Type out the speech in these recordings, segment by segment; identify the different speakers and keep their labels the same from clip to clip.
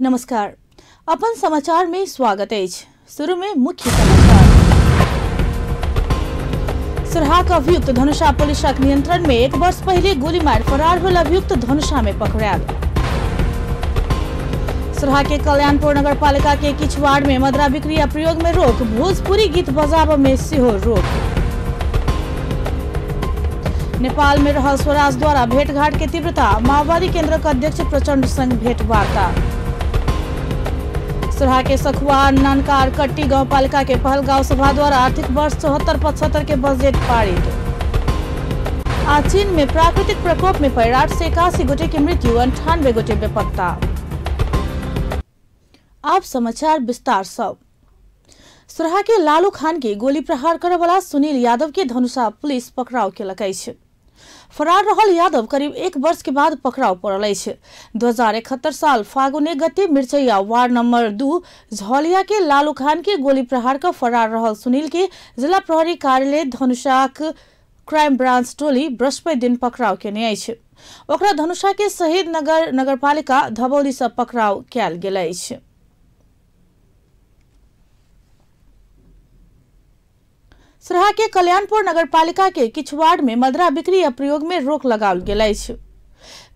Speaker 1: नमस्कार, अपन समाचार में स्वागत अछि। शुरू में मुख्य समाचार। सिरहाक अभियुक्त धनुषा पुलिसक नियंत्रण में एक वर्ष पहले गोली मार फरार भेल अभियुक्त धनुषा में पकड़ायल। सिरहा के कल्याणपुर नगर पालिका के किछु वार्ड में मदरा बिक्री आ प्रयोग में रोक, भोजपुरी गीत बजाब में सेहो रोक। नेपाल में रहल स्वराज द्वारा भेंटघाट के तीव्रता, माओवादी केंद्र के अध्यक्ष प्रचंड संग भेंटवार्ता। सिरहा के सखुआ नानकार कट्टी गांवपालिका के पहल गांव सभा द्वारा आर्थिक वर्ष 74-75 के बजट पारित। आ चीन में प्राकृतिक प्रकोप में पड़ि 881 गोटे के मृत्यु, 98 गोटे बेपत्ता। आप समाचार विस्तार सब। सिरहा के लालू खान के गोली प्रहार करे वाला सुनील यादव के धनुषा पुलिस पकड़ाव केलक अछि। फरार रहल यादव करीब एक वर्ष के बाद पकड़ाव पड़ल अछि। 2071 साल फागुन 1 गते मिर्चैया वार्ड नंबर 2 झौलिया के लालू खान के गोली प्रहार कर फरार रहल सुनील के जिला प्रहरी कार्यालय धनुषाक क्राइम ब्रांच टोली बृहस्पति दिन पकड़ाव केने अछि। ओकरा धनुषा के शहीद नगर नगरपालिका धबौली से पकड़ाव कयल गेल अछि। सिरहा के कल्याणपुर नगरपालिका के किछु वार्ड में मदरा बिक्री आ प्रयोग में रोक लगाओल गेल अछि।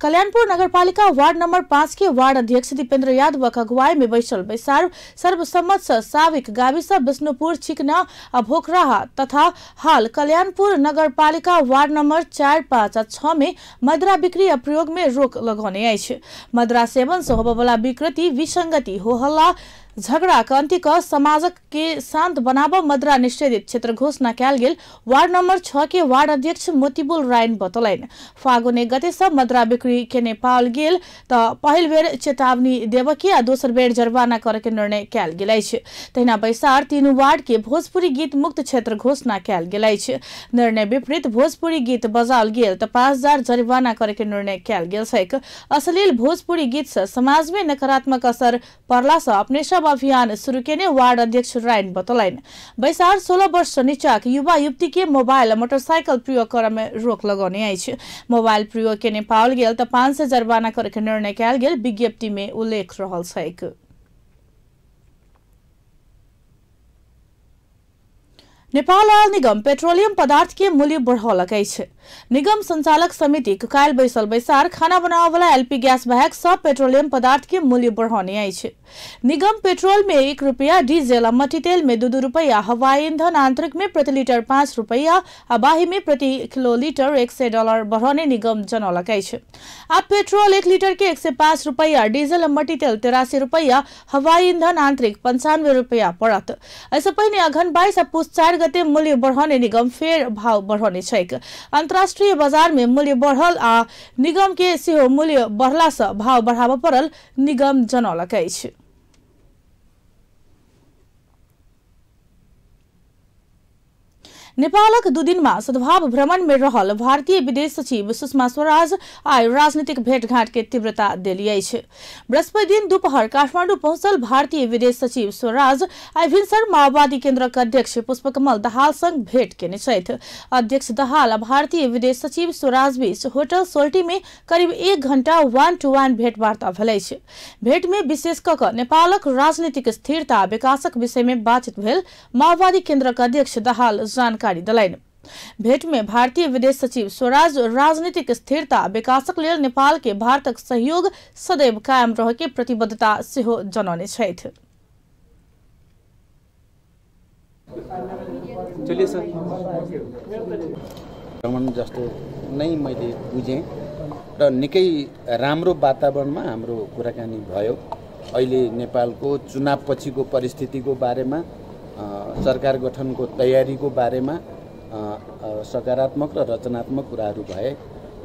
Speaker 1: कल्याणपुर नगरपालिका वार्ड नंबर 5 के वार्ड अध्यक्ष दीपेंद्र यादवक अगुवाई में बैसल बैसार सर्वसम्मत से साविक गाविसा विष्णुपुर चिकना आ भोखराहा तथा हाल कल्याणपुर नगरपालिका वार्ड नंबर 4, 5 आ 6 में मदरा बिक्री आ प्रयोग में रोक लगौने अछि। मदरा सेवन से होबयवला विकृति, विसंगति, होहल्ला, झगड़ा के अंत्य क समाज के शांत बनाब मदरा निषेधित क्षेत्र घोषणा कयल गेल वार्ड नंबर 6 के वार्ड अध्यक्ष मोतीबुल रायन बतौलनि। फागुन 1 गते से मदरा बिक्री केने पाओल गेल त पहिल बेर चेतावनी देबय के आ दोसर बेर जरिमाना करे के निर्णय कयल गेल अछि। तहिना बैसार 3 वार्ड के भोजपुरी गीत मुक्त क्षेत्र घोषणा कयल गेल अछि। निर्णय विपरीत भोजपुरी गीत बजाओल गेल त 5000 जरिमाना करे के निर्णय कयल गेल छैक। अश्लील भोजपुरी गीत से समाज में नकारात्मक असर पड़ला से अपने सब अभियान शुरू केने वार्ड अध्यक्ष रायन बतौलनि। बैसार 16 वर्ष नीचाक युवा युवती के मोबाइल आ मोटरसाइकिल प्रयोग करय में रोक लगौने अछि। मोबाइल प्रयोग केने पाओल गेल त 500 जरिमाना करे के निर्णय कयल गेल विज्ञप्ति में उल्लेख रहल छैक। नेपाल ऑयल निगम पेट्रोलियम पदार्थ के मूल्य बढ़ौलक अछि। निगम संचालक समिति काल्हि बैसल बैसार खाना बनाबय एलपी गैस बाहेक सब पेट्रोलियम पदार्थ के मूल्य बढ़ौने अछि। निगम पेट्रोल में 1 रुपया, डीजल आ मट्टी तेल में 2-2 रुपया, हवाई ईंधन आंतरिक में प्रति लीटर 5 रुपया आ बाह्य में प्रति किलोलीटर $100 बढ़ौने निगम जनौलक अछि। आब पेट्रोल 1 लीटर के 105 रुपया, डीजल आ मट्टी तेल 83 रुपया, हवाई ईंधन आंतरिक 95 रुपया पड़त। एहिसँ पहिने अघन 22 आ पुस 4 गते मूल्य बढ़ौने निगम फेर भाव बढ़ौने छैक। अंतर्राष्ट्रीय बाजार में मूल्य बढ़ल आ निगम के सेहो मूल्य बढ़ला से भाव बढ़ाबय पड़ल निगम जनौलक अछि। नेपालक 2 दिनमा सद्भाव भ्रमण में रहल भारतीय विदेश सचिव सुषमा स्वराज आइ राजनीतिक भेंटघाट के तीव्रता देली अछि। बृहस्पति दिन दोपहर काठमांडू पहुंचल भारतीय विदेश सचिव स्वराज आइ भिनसर माओवादी केंद्रक अध्यक्ष पुष्पकमल दाहाल संग भेंट केने छथि। अध्यक्ष दाहाल आ भारतीय विदेश सचिव स्वराज बीच होटल सोल्टी में करीब 1 घंटा 1-to-1 भेंटवार्ता भेल अछि। भेंट में विशेष क क नेपालक राजनीतिक स्थिरता आ विकासक विषय में बातचीत भेल माओवादी केंद्रक अध्यक्ष दाहाल जानकारी देलनि। भेंट में भारतीय विदेश सचिव स्वराज राजनीतिक स्थिरता विकासक लेल नेपाल के भारतक सहयोग सदैव कायम रह के प्रतिबद्धता सेहो जनौने छथि।
Speaker 2: चलिए सर, भ्रमण जस्तो नै मैले बुझेँ र निकै राम्रो वातावरणमा हाम्रो कुराकानी भयो। अहिले नेपालको चुनाव पछिको परिस्थितिको बारेमा, सरकार गठनको तयारीको बारेमा सकारात्मक र रचनात्मक कुराहरू भए।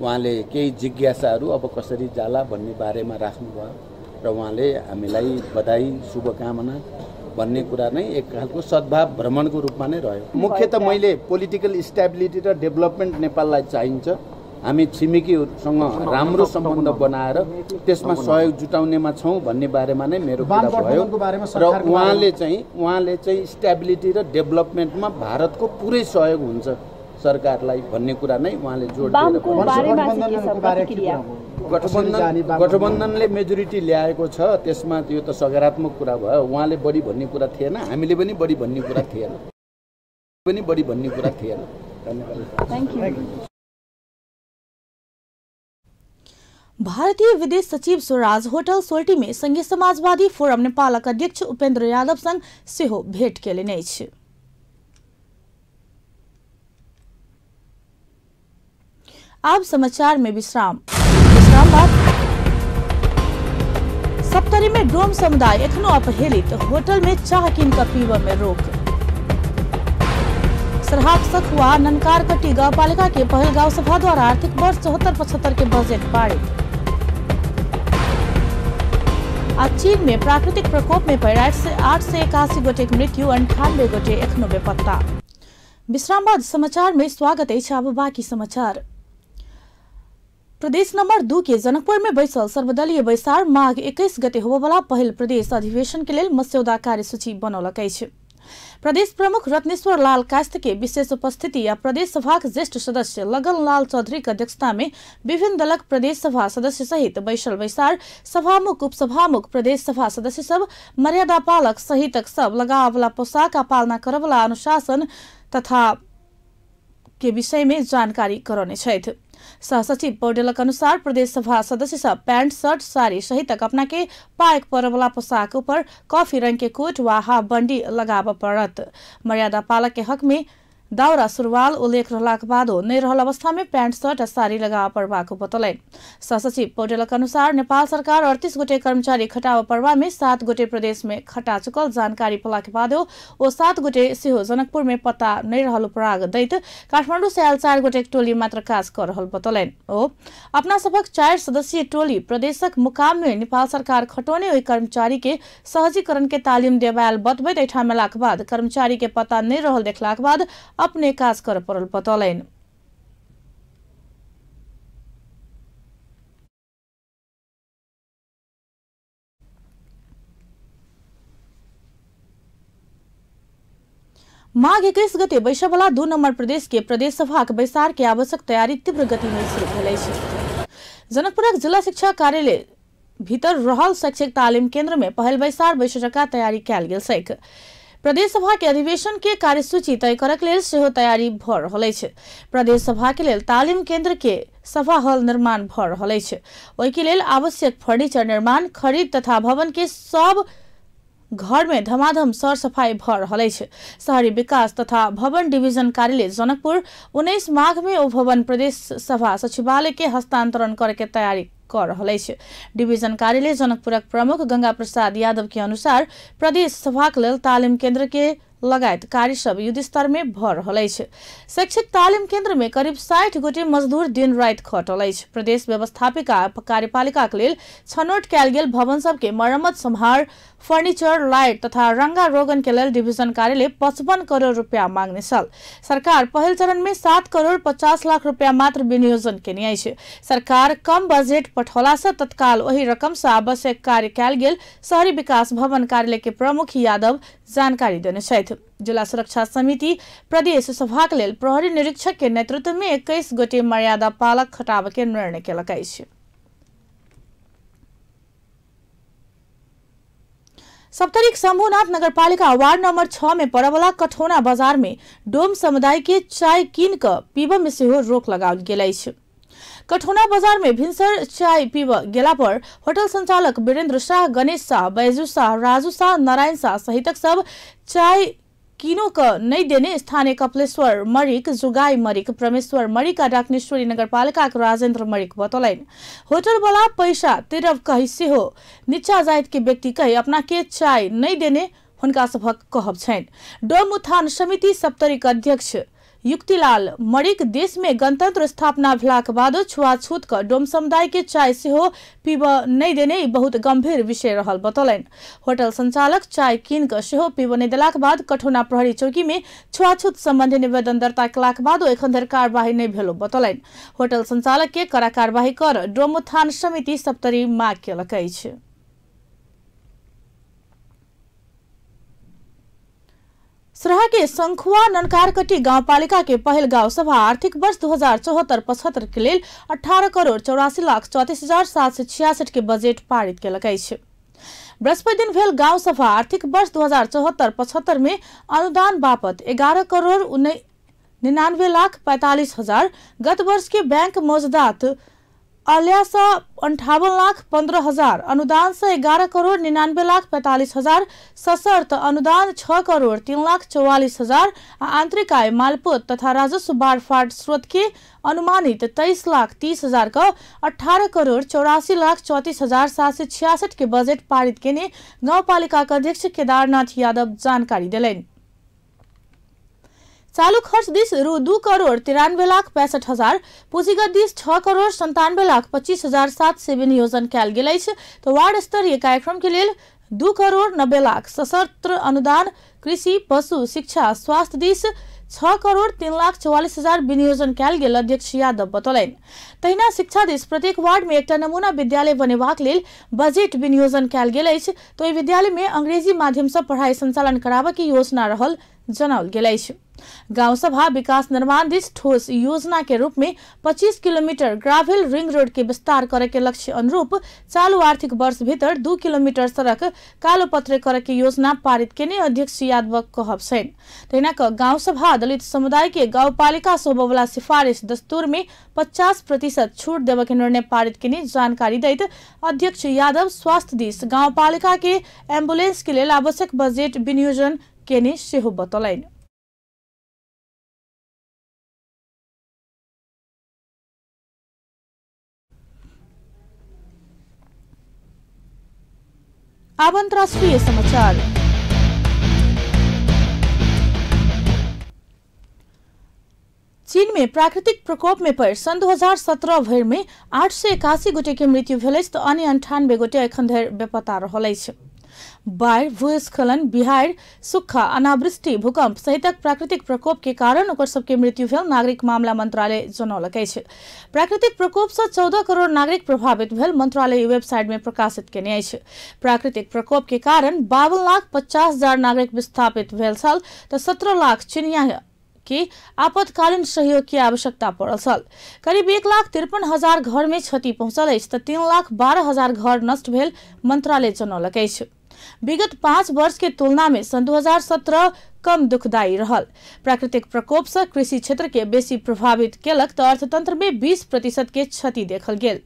Speaker 2: उहाँले केही जिज्ञासाहरू अब कसरी जाला भन्ने बारेमा राख्नुभयो र उहाँले हामीलाई बधाई शुभकामना भन्ने कुरा नै एक खालको सद्भाव भ्रमणको रूपमा नै रह्यो। मुख्यतः मैले पोलिटिकल स्टेबिलिटी र डेभलपमेन्ट नेपाललाई चाहिन्छ, हामी छिमेकीहरूसँग राम्रो सम्बन्ध बनाएर त्यसमा सहयोग जुटाउनेमा छौँ भन्ने बारेमा नै मेरो कुरा भयो र उहाँले चाहिँ स्टेबिलिटी र डेभलपमेन्टमा भारतको पुरै सहयोग हुन्छ सरकारलाई भन्ने कुरा नै उहाँले जोड दिएर। गठबन्धनले मेजोरिटी ल्याएको छ, त्यसमा यो त सकारात्मक कुरा भयो। उहाँले बढी भन्ने कुरा थिएन, हामीले पनि बढी भन्ने कुरा थिएन, धन्यवाद।
Speaker 1: Thank you. भारतीय विदेश सचिव स्वराज होटल सोल्टी में संघीय समाजवादी फोरम नेपालक अध्यक्ष उपेन्द्र यादव संग सेहो भेट केलनि अछि। आब समाचार में विश्राम। विश्राम बाद सप्तरी में डोम समुदाय एखनो अपहेलित, होटल में चाह कीन कऽ पीबऽ में रोक। सरहाक सखुआ ननकारकट्टी गाउँपालिका के पहिल गांव सभा द्वारा आर्थिक वर्ष 74-75 के बजट पारित। आ चीन में प्राकृतिक प्रकोप में पड़ि 881 गोटे के मृत्यु, 98 गोटे एखनो बेपत्ता। विश्राम बाद समाचार में स्वागत अछि। अब बाकी समाचार। प्रदेश नंबर 2 के जनकपुर में बैसल सर्वदलीय बैसार माघ 21 गते होबयवला पहिल प्रदेश अधिवेशन के लेल मस्यौदा कार्यसूची बनौलक अछि। प्रदेश प्रमुख रत्नेश्वर लाल कायस्थ के विशेष उपस्थिति आ प्रदेश सभाक ज्येष्ठ सदस्य लगन लाल चौधरी के अध्यक्षता में विभिन्न दलक प्रदेश सभा सदस्य सहित बैसल बैसार सभामुख उपसभामुख प्रदेश सभा सदस्य सब मर्यादा पालक सहितक सब लगावला पोशाक आ पालना करवला अनुशासन तथा के विषय में जानकारी करौने छथि। सहसचिव पौडेलक अनुसार प्रदेश सभा सदस्य सब पैंट शर्ट साड़ी सहितक अपना के पायक परवला पोशाक ऊपर कॉफी रंग के कोट वा हाफ बंडी लगाबऽ पड़त। मर्यादा पालक के हक में दाउरा सुरुवाल उल्लेख रहलाक बादो नहि रहल अवस्था में पैंट शर्ट आ साड़ी लगाबऽ पड़बाक बतौलनि। सहसचिव पौडेलक अनुसार नेपाल सरकार 38 गोटे कर्मचारी खटाबऽ पड़बा में 7 गोटे प्रदेश में खटा चुकल जानकारी पला के बादो ओ 7 गोटे सेहो जनकपुर में पता नहि रहल उपराग दैत काठमाडौँ से आयल 4 गोटे टोली मात्र काज कऽ रहल बतौलनि। ओ अपना सभक 4 सदस्यीय टोली प्रदेशक मुकाम में नेपाल सरकार खटौने ओहि कर्मचारी के सहजीकरण के तालिम देवायल बतबैत एहिठाम एलाक बाद कर्मचारी के पता नहि रहल देखलाक बाद अपने काज कर पड़ल बतौलनि। माघ 21 गते बैसबला 2 नंबर प्रदेश के प्रदेश सभाक बैसार के आवश्यक तैयारी तीव्र गति में शुरू भेल अछि। जनकपुरक जिला शिक्षा कार्यालय भीतर रहल शैक्षिक तालिम केंद्र में पहिल बैसार बैसका तैयारी कयल गेल छैक। प्रदेश सभा के अधिवेशन के कार्यसूची तय करक लेल सेहो तैयारी भऽ रहल अछि। प्रदेश सभा के लेल तालिम केंद्र के सभा हॉल निर्माण भऽ रहल अछि। ओहि के लेल आवश्यक फर्नीचर निर्माण, खरीद तथा भवन के सब घर में धमाधम सर सफाई भऽ रहल अछि। शहरी विकास तथा भवन डिवीजन कार्यालय जनकपुर 19 माघ में ओ भवन प्रदेश सभा सचिवालय के हस्तांतरण करे के तैयारी कर रहल अछि। डिवीजन कार्यालय जनकपुरक प्रमुख गंगा प्रसाद यादव के अनुसार प्रदेश सभाक लेल तालिम केंद्र के लगायत कार्य सब युद्ध स्तर में भऽ रहल अछि। शैक्षिक तालिम केंद्र में करीब 60 गोटे मजदूर दिन राति खटल अछि। प्रदेश व्यवस्थापिका कार्यपालिका के लेल छनौट कयल गेल भवन सब के मरम्मत, सम्हार, फर्नीचर, लाइट तथा रंगा रोगन के लेल डिवीजन कार्यालय 55 करोड़ रुपया मांगने छल। सरकार पहिल चरण में 7 करोड़ 50 लाख रुपया मात्र विनियोजन केने अछि। सरकार कम बजट पठौला से तत्काल ओहि रकम से आवश्यक कार्य कयल गेल शहरी विकास भवन कार्यालय के प्रमुख यादव जानकारी देने छथि। जिला सुरक्षा समिति प्रदेश सभाक लेल प्रहरी निरीक्षक के नेतृत्व में 21 गोटे मर्यादा पालक खटाबऽ के निर्णय केलक अछि। सप्तरीक शंभुनाथ नगरपालिका वार्ड नंबर 6 में पड़यवला कठौना बाजार में डोम समुदाय के चाय कीन कऽ पीबऽ में सेहो रोक लगाओल गेल अछि। कठौना बाजार में भिनसर चाय पीब गेला पर होटल संचालक वीरेंद्र शाह, गणेश शाह, बैजू शाह, राजू शाह, नारायण शाह सहितक सब चाय किनो क नहीं देने स्थानीय कपिलेश्वर मरिक, जुगाई मरिक, परमेश्वर मरिक आ डाकनेश्वरी नगरपालिका के राजेंद्र मरिक बतौलनि। होटल वाला पैसा तिरब कही सेहो नीचा जाति के व्यक्ति कही अपना के चाय नहीं देने हुनका सभक कहब छनि। डोम उत्थान समिति सप्तरीक अध्यक्ष युक्तिलाल मरिक देश में गणतंत्र स्थापना भेलाक बादो छुआछूत क डोम समुदाय के चाय सेहो पीबऽ नहि देने बहुत गंभीर विषय रहल बतौलनि। होटल संचालक चाय कीन कऽ सेहो पीबऽ नहि देलाक बाद कठौना प्रहरी चौकी में छुआछूत संबंधी निवेदन दर्ता केलाक बादो एखन धरि कार्यवाही नहि भेल बतौलनि। होटल संचालक के कड़ा कार्यवाही कर डोम उत्थान समिति सप्तरी माग केलक अछि। सराहा के शंखुआ ननकारकटी गाउँपालिका के पहिल गाउँ सभा आर्थिक वर्ष 2074-75 के लेल 18,84,34,766 के बजेट पारित केलक अछि। बृहस्पति दिन भेल गाउँ सभा आर्थिक वर्ष 2074-75 में अनुदान बापत 11,99,45,000 गत वर्ष के बैंक मौजदात अलिया से 58,15,000 अनुदान से 11,99,45,000 सशर्त अनुदान 6,03,44,000 आंतरिक आय मालपोत तथा राजस्व बारफाट स्रोत के अनुमानित 23,30,000 का 18,84,34,766 के बजेट पारित केने गाउँपालिका के अध्यक्ष केदारनाथ यादव जानकारी देलनि। चालू खर्च this रु 2,93,65,000 पूंजीगत this 6,97,25,700 विनियोजन कयल गेल अछि। तो वार्ड स्तरीय कार्यक्रम के लेल 2,90,00,000 सशर्त अनुदान कृषि पशु शिक्षा स्वास्थ्य this 6,03,44,000 विनियोजन कयल गेल अध्यक्ष यादव बतौलनि। तहिना शिक्षा this प्रत्येक वार्ड में एकटा नमूना विद्यालय बनेबाक लेल बजेट विनियोजन कयल गेल अछि। तो एहि विद्यालय में अंग्रेजी माध्यम से पढ़ाई संचालन कराबय के योजना रहल जनाओल गेल अछि। गांव सभा विकास निर्माण this ठोस योजना के रूप में 25 किलोमीटर ग्राभेल रिंग रोड के विस्तार करे के लक्ष्य अनुरूप चालू आर्थिक वर्ष भीतर 2 किलोमीटर सड़क कालोपत्रे करे के योजना पारित केने अध्यक्ष यादव कहब छनि। तहिना क गांव सभा दलित समुदाय के गाउँपालिका होबयवला सिफारिश दस्तूर में 50% छूट देबय के निर्णय पारित केने जानकारी दैत अध्यक्ष यादव स्वास्थ्य this गाउँपालिका के एम्बुलेंस के लेल आवश्यक बजेट विनियोजन केने सेहो बतौलनि। अब अंतर्राष्ट्रीय समाचार। चीन में प्राकृतिक प्रकोप में पड़ि सन् 2017 भरि में 881 गोटे के मृत्यु भेल अछि तऽ अन्य 98 गोटे एखन धरि बेपता रहल अछि। बाढ़ि, भूस्खलन, बिहाड़ि, सुखा, अनावृष्टि, भूकंप सहितक प्राकृतिक प्रकोप के कारण ओकर सबके मृत्यु भेल नागरिक मामला मंत्रालय जनौलक अछि। प्राकृतिक प्रकोप से 14 करोड़ नागरिक प्रभावित भेल मंत्रालय वेबसाइट में प्रकाशित केने अछि। प्राकृतिक प्रकोप के कारण 52,50,000 नागरिक विस्थापित भेल छल तऽ 17 लाख चिनिया के आपातकालीन सहयोग की आवश्यकता पड़ल छल। करीब 1,53,000 घर में क्षति पहुंचल अछि तऽ 3,12,000 घर नष्ट भेल मंत्रालय जनौलक अछि। विगत 5 वर्ष के तुलना में सन् 2017 कम दुखदायी रहल। प्राकृतिक प्रकोप से कृषि क्षेत्र के बेसी प्रभावित केलक तऽ अर्थतंत्र में 20% के क्षति देखल गेल।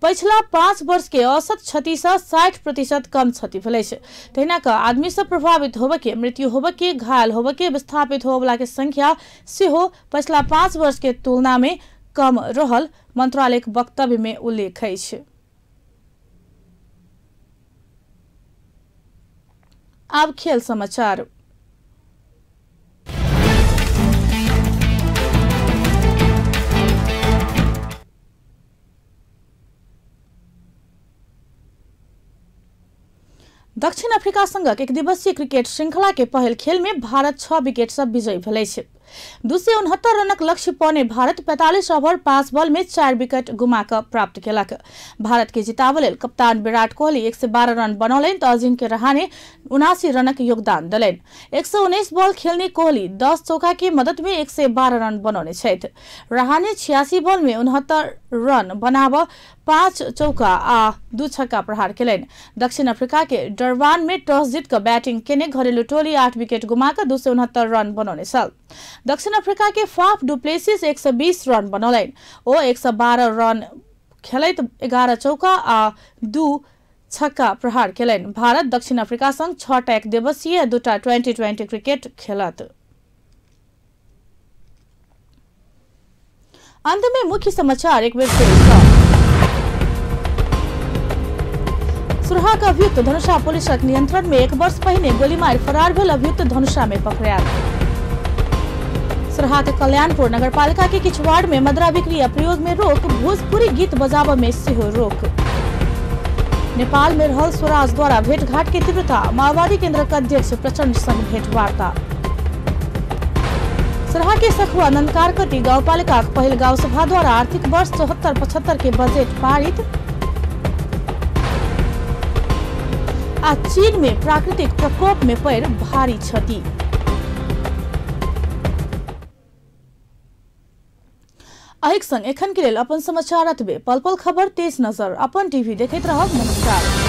Speaker 1: पछिला 5 वर्ष के औसत क्षति से 60% कम क्षति भेल अछि। तहिना क आदमी सब प्रभावित होबय के, मृत्यु होबय के, घायल होबय के, विस्थापित होबयवला के संख्या सेहो पछिला 5 वर्ष के तुलना में कम रहल मंत्रालय के वक्तव्य में उल्लेख अछि। अब खेल समाचार। दक्षिण अफ्रीका संगक एक दिवसीय क्रिकेट श्रृंखला के पहिल खेल में भारत 6 विकेट से विजयी भेल अछि। 269 रनक लक्ष्य पौने भारत 45 ओवर 5 बॉल में 4 विकेट गुमा कऽ प्राप्त केलक। भारत के जिताबय लेल कप्तान विराट कोहली 112 रन बनौलनि तऽ अजिंक्य रहाणे 79 रनक योगदान देलनि। 119 बॉल खेलने कोहली 10 चौका के मदद में 112 रन बनौने छथि। रहाणे 86 बॉल में 69 रन बनाबऽ 5 चौका आ 2 छक्का प्रहार केलनि। दक्षिण अफ्रीका के डरबान में टॉस जीत कऽ बैटिंग केने घरेलू टोली 8 विकेट गुमा कऽ 269 रन बनौने छल। दक्षिण अफ्रीका के फाफ डुप्लेसिस 120 रन बनौलनि। ओ 112 रन खेलैत 11 चौका आ 2 छक्का प्रहार केलनि। भारत दक्षिण अफ्रीका संग 6टा एक दिवसीय 2टा 2020 क्रिकेट खेलत। अंत में मुख्य समाचार एक बेर फिर। सुरहा का अभियुक्त धनुषा पुलिसक नियंत्रण में 1 वर्ष पहिने गोली मारि फरार भेल अभियुक्त धनुषा में पकड़ायल। सुरहा के कल्याणपुर नगरपालिका के किछु वार्ड में मदरा बिक्री आ प्रयोग में रोक, भोजपुरी गीत बजाबय में सेहो रोक। नेपाल में रहल स्वराज द्वारा भेंटघाट के तीव्रता, माओवादी केंद्र के अध्यक्ष प्रचंड संग भेंटवार्ता। सुरहा के सखुआ नंदकारकटी गाउँपालिका पहिल गांव सभा द्वारा आर्थिक वर्ष 74-75 के बजट पारित। आ चीन में प्राकृतिक प्रकोप में पड़ि भारी क्षति। अहिक संग एखन के लेल अपन समाचार अतबे। पल पल खबर तेज नजर अपन टीवी देखैत रहब। नमस्कार।